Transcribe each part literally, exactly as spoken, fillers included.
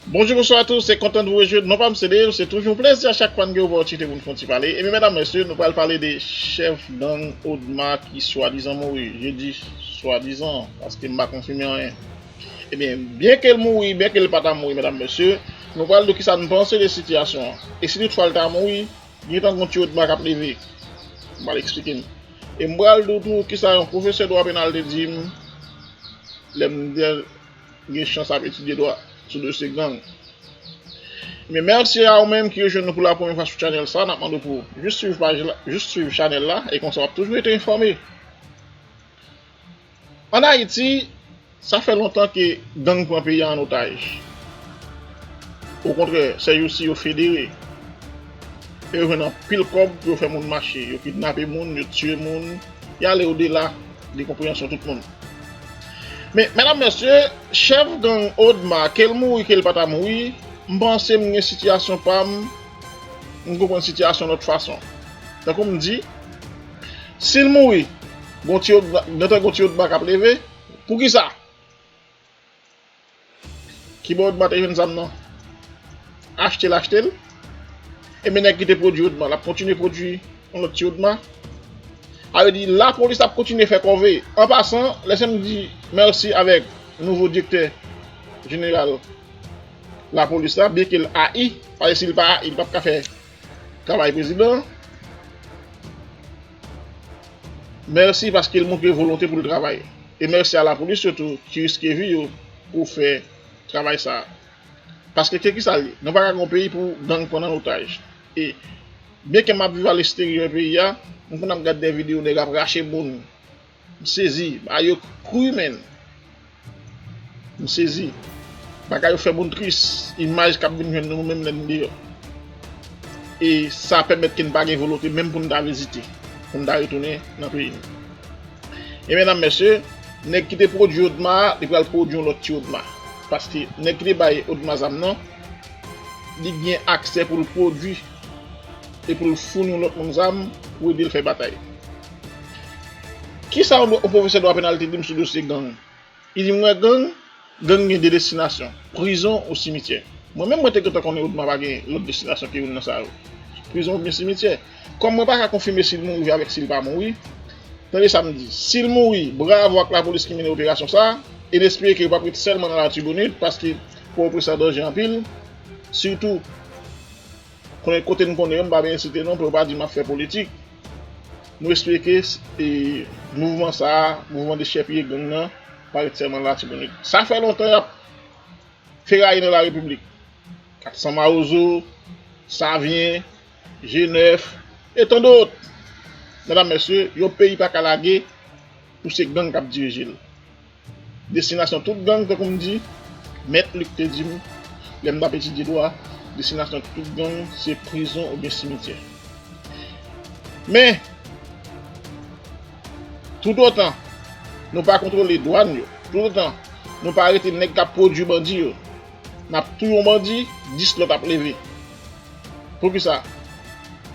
Bonjou, bonswa a tout, se kontan de vous rejoindre. Non pa m se Dave, se toujou yon plezi a chak fwa n gen opòtinite pou n fè yon ti pale. Ebyen, medam, mesye, nou pral pale de chèf gang Odma ki swadizan mouri. Je di swadizan, paske m pa konfime anyen. Ebyen, byen ke l mouri, byen ke l pa ta mouri, medam, mesye, nou pral di w kisa n panse de sitiyasyon an. E si toutfwa l ta mouri, gentan gon ti Odma k ap leve. M pral eksplike n. E m pral di w tou kisa yon pwofesè dwa penal te di m lè m te gen chans ap etidye dwa sou dosye gang. Men mèsi a ou menm ki rejwenn nou pou la premyè fwa sou chanèl sa, n ap mande w pou jis swiv paj la, jis swiv chanèl la, e konsa w ap toujou rete enfòme. Ann Ayiti, sa fè lontan ke gang pran peyi a an otaj. Okontrè, sèjousi yo federe. E yo jwenn anpil kòb pou yo fè moun mache. Yo kidnape moun, yo tiye moun, y ale odela de konpreyansyon tout moun. Men, medam, mesye, chèf gang Odma, ke l mouri, ke l pa ta mouri, m panse m gen sitiyasyon pa m, m konprann sitiyasyon lòt fason. Tankou m di, si l mouri, gon ti Odma, gentan gon ti Odma k ap leve, poukisa? Kibò Odma te jwenn zam nan? Achte l achte l? Ebyen nèg ki te pwodui Odma, l ap kontinye pwodui yon lòt ti Odma? Sa vle di lapolis ap kontinye fè kòve. An pasan, lèse m di mèsi avèk nouvo direktè jeneral lapolis la, byenke l ayi, paske si l pa ayi, li p ap ka fè travay prezidan. Mèsi paske l montre volonte pou l travay. E mèsi a lapolis sitou ki riske vi yo pou fè travay sa a. Paske ke kisa l ye? Nou pa ka gen yon peyi pou gang pran nan otaj. E byenke m ap viv alesteryè peyi a, m konn ap gade de videyo nèg ap rache moun. M sezi, bagay yo kri, menn. M sezi. Bagay yo fè moun tris. Imaj k ap vin jwenn nou menm lè n deyò. E sa pèmèt ke n pa gen volonte menm pou n ta vizite, pou n ta retounen nan peyi n. E medam, mesye, nèg ki te pwodui Odma a, li pral pwodui yon lòt ti Odma. Paske nèg ki te bay Odma zam nan, li gen aksè pou l pwodui e pou l founi yon lòt moun zam pou ede l fè batay. Kisa yon, yon pwofesè dwa penal te di m sou dosye gang? Li di m, wè gang, gang gen de destinasyon, prizon ou simityè. Mwen menm, mwen te gentan konnen Odma pa gen lòt destinasyon ke youn nan sa yo. Prizon oubyen simityè. Kòm mwen pa ka konfime si l mouri avèk si l pa mouri, tande sa m di, si l mouri, bravo ak lapolis ki mennen operasyon sa a, e n espere ke yo p ap ret sèlman nan Latibonit, paske Pòtoprens an danje anpil, sitou konnen kote n konnen yo, m pa bezwen site non pou yo pa di m ap fè politik. Nou espere ke e, mouvman sa a, mouvman dechèpiye gang nan, pa ret sèlman nan Latibonit. Sa fè lontan y ap feraye nan larepiblik. Kat san Mawozo, Savyen, G nèf, e tandòt. Medam, mesye, yon peyi pa ka lage pou se gang k ap dirije l. Destinasyon tout gang, tankou m di, Mèt Luc te di m, lè m t ap etidye dwa, destinasyon tout gang, se prizon oubyen simityè. Men, toutotan nou pa kontwole dwàn yo, toutotan nou pa arete nèg k ap pwodui bandi yo, n ap touye yon bandi, dis lòt ap leve. Poukisa?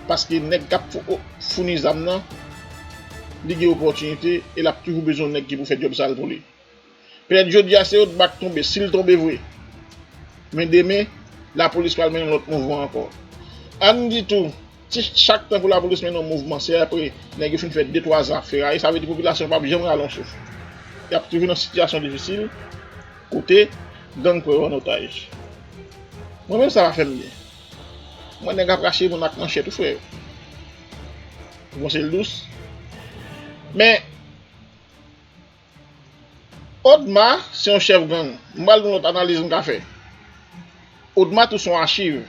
Paske nèg k ap fou-, founi zam nan, li gen opòtinite e l ap toujou bezwen yon nèg ki pou fè djòb sa l pou li. Petèt jodi a se Odma k tonbe, si l tonbe vre. Men demen, lapolis pral mennen lòt mouvman ankò. Ann di tou, ti chak tan pou lapolis mennen yon mouvman, se apre nèg yo fin fè de twa zak feraye, sa vle di popilasyon p ap janm rale yon souf. Y ap toujou nan sitiyasyon difisil, kote gang pran yo an otaj. Mwen menm sa pa fè m byen. Mwen nèg ap rache moun ak manchèt wi frè. Bon, se l dous. Men, Odma se yon chèf gang. M pral gen yon lòt analiz m ka fè. Odma tou se yon achiv.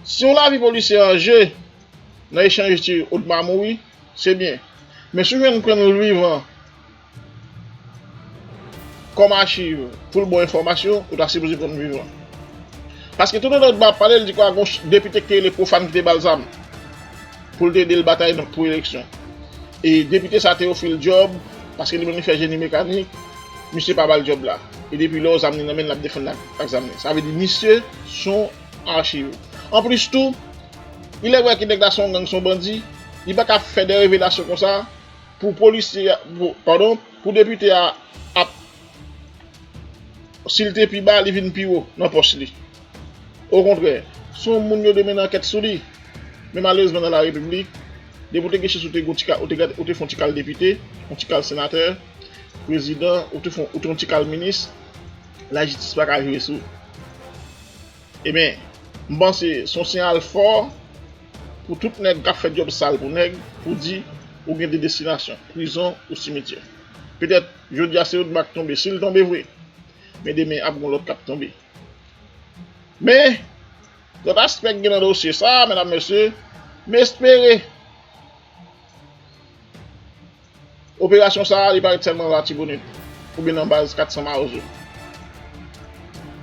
Si yon lavi polisye an je nan echanj ti Odma mouri, se byen. Men si w jwenn pran l vivan kòm achiv pou l ba w enfòmasyon, ou ta sipoze pran l vivan. Paske toutotan Odma ap pale, l di kwa gon ch-, depite ki te rele Pwofàn ki te ba l zam pou l te ede l batay nan, pou eleksyon. E depite sa, Théophile Job, paske li menm li fè jeni mekanik, misye pa ba l djòb la. E depi lò, zam li nan men l, l ap defann ak, ak zam li. Sa vle di misye se yon achiv. Anplis tou, il est vrai ke nèg la se yon gang, se yon bandi, li pa ka fè de revelasyon konsa pou polisye a, pou, padon, pou depite a ap Si l te pi ba, li vin pi wo nan pòs li. Okontrè, se yon moun yo te mennen ankèt sou li. Men malerezman nan larepiblik, depi w te gen chans ou te gon ti ka, ou te gade, ou te fè yon ti kal depite, yon ti kal senatè, prezidan, ou te fè, ou te yon ti kal minis, lajistis pa ka jwe sou. Ebyen, m panse se yon siyal fò pou tout nèg k ap fè djòb sal pou nèg, pou di ou gen de destinasyon, prizon ou simityè. Petèt, jodi a se Odma k tonbe, si l tonbe vre, men demen ap gen lòt k ap tonbe. Men, lòt aspè k gen nan dosye sa a, medam, mesye, m espere operasyon sa a, li pa ret sèlman Latibonit, oubyen nan baz kat san Mawozo.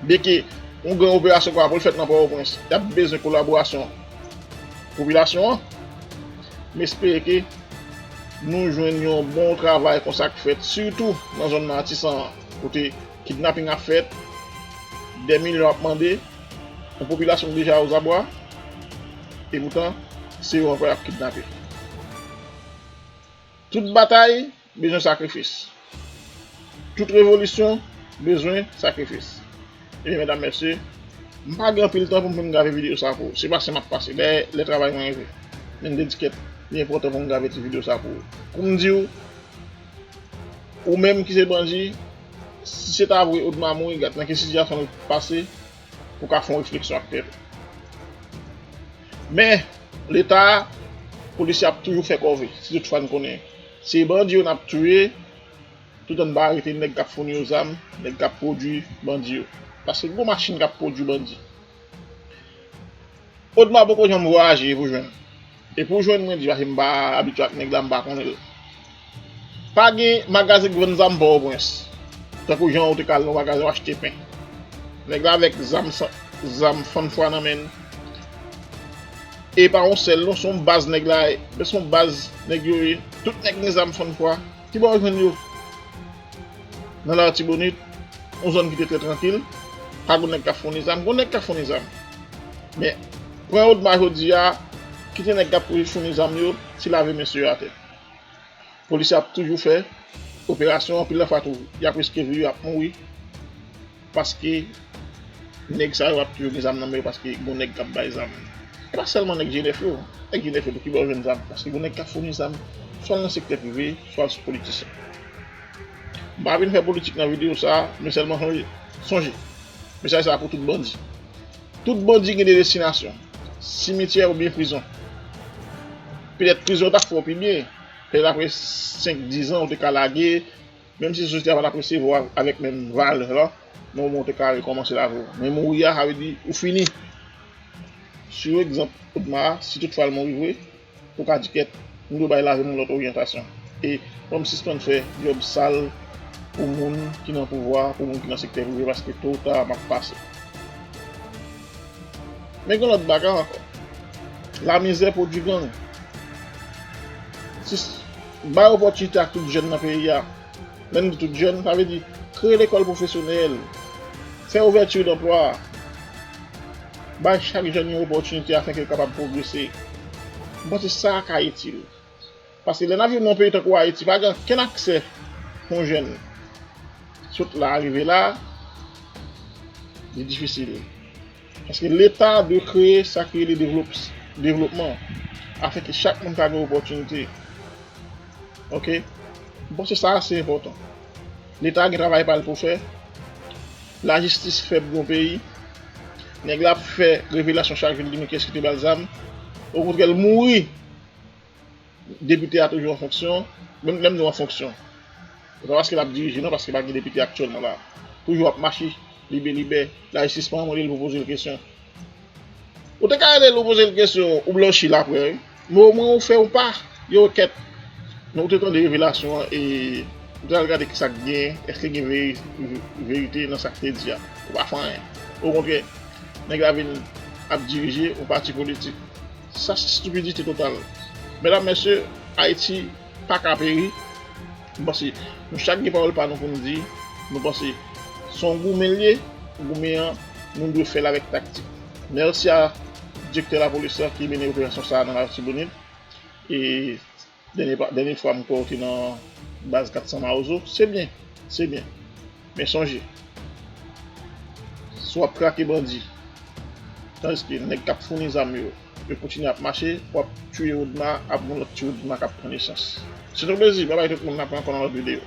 Byenke yon gran operasyon kwa pou l fèt nan Pòtoprens, y ap bezwen kolaborasyon popilasyon an. M espere ke nou jwenn yon bon travay konsa k fèt, sitou nan zòn Matisan an, kote kidnaping ap fèt, dè milyon ap mande, yon popilasyon ki deja ozabwa, e poutan, se yo ankò y ap kidnape. Tout batay bezwen sakrifis. Tout revolisyon bezwen sakrifis. Ebyen, medam, mesye, m pa gen anpil tan pou m vin grave videyo sa pou ou. Se pase m ap pase. Dèyè lè travay mwen rive. Men m te di kèt, li enpòtan pou m grave ti videyo sa pou ou. Pou m di w, ou menm ki se bandi, si se ta vre Odma mouri, gad nan ki sitiyasyon nou pase, pou ka fè yon refleksyon ak tèt ou. Men, Leta, polisye ap toujou fè kòve, si toutfwa n konnen se bandi yo n ap touye, toutan n pa arete nèg k ap founi yo zam, nèg k ap pwodui bandi yo. Paske gon machin k ap pwodui bandi. Odma poko janm vwayaje pou jwenn. E pou jwenn mwen di, paske m pa abitye ak nèg la, m pa konnen l. Pa gen magazen k vann zam Pòtoprens. Tankou jan ou te ka al nan magazen w achte pen. Nèg la avèk zam san, zam fann fwa nan men l. E pa yon sèl non, se yon baz nèg la ye. Men se yon baz nèg yo ye. Tout nèg gen zam fann fwa. Ki bò yo jwenn yo? Nan Latibonit, yon zòn ki te trè trankil, pa gon nèg k ap founi zam, gon nèg k ap founi zam. Men, pran Odma jodi a, kite nèg k ap founi zam yo, se lave men sou yo atè. Polisye ap toujou fè operasyon, anpil lè fwa tou, y ap riske vi yo, y ap mouri. Paske nèg sa yo ap toujou gen zam nan men yo, paske gon nèg k ap bay zam. E pa sèlman nèg G nèf yo. Nèg G nèf yo tou ki bò yo jwenn zam? Paske gon nèg k ap founi zam, swa l nan sektè prive, swa l sou politisyen. M pa vin fè politik nan videyo sa a, men sèlman sonje, sonje, mesaj sa a pou tout bandi. Tout bandi gen de destinasyon, simityè oubyen prizon. Petèt prizon t ap fè w pi byen. Petèt apre senk, diz an, ou te ka lage, menm si sosyete a pa t ap resevwa w avèk menm valè la, men omwen ou te ka rekòmanse lavi w. Men mouri a, sa vle di ou fini. Sou egzanp Odma a, si toutfwa l mouri vre, ou ka di kèt, m dwe bay lavi m yon lòt oryantasyon. E fò m sispann fè djòb sal pou moun ki nan pouvwa, pou moun ki nan sektè prive, paske to ou ta, m ap pase. Men gen lòt bagay ankò. Lamizè pwodui gang. Si, bay opòtinite ak tout jèn nan peyi a. Lè n di tout jèn, sa vle di kreye lekòl pwofesyonèl, fè ouvèti danplwa, bay chak jèn yon opòtinite afenke l kapab pwogrese. M panse sa ka itil. Paske lè n ap viv nan yon peyi tankou Ayiti, pa gen okenn aksè pou yon jèn sot la, rive la, li difisil. Paske Leta dwe kreye sa ki rele devlop-, devlopman, afenke chak moun ka gen opòtinite. Oke? M panse sa ase enpòtan. Leta gen travay pa l pou fè. Lajistis fèb nan peyi. Nèg la ap fè revelasyon chak jou, li di men kiyès ki te ba l zam. Okontrè, l mouri. Depite a toujou an fonksyon, menm lè m di w an fonksyon, se pa paske l ap dirije non, paske pa gen depite aktyèlman la. Toujou ap mache libelibè, lajistis pa janm rele l pou poze l kesyon. Ou te ka rele l ou poze l kesyon, ou blanchi l apre, wi. Men omwen ou fè yon pa, yon renkèt. Men ou te tande revelasyon an e ou te al gade kisa k genyen, èske gen veri-, verite nan sa k te di a? Ou pa fè anyen. Okontrè, nèg la vin ap dirije yon pati politik. Sa se stipidite total. Medam, mesye, Ayiti pa ka peri. M panse nou chak gen pawòl pa nou pou n di. Nou panse se yon goumen l ye, goumen an, nou dwe fè l avèk taktik. Mèsi a direktè lapolis la ki mennen operasyon sa a nan Latibonit. E dènye pa, dènye fwa m kwè w te nan baz kat san Mawozo. Se byen, se byen. Men sonje, Si w ap trake bandi, tandiske nèg k ap founi zam yo, yo kontinye ap mache, w ap tiye Odma, ap gen lòt ti Odma k ap pran nesans. Se te yon plezi, babay tout moun, n ap wè ankò nan lòt videyo.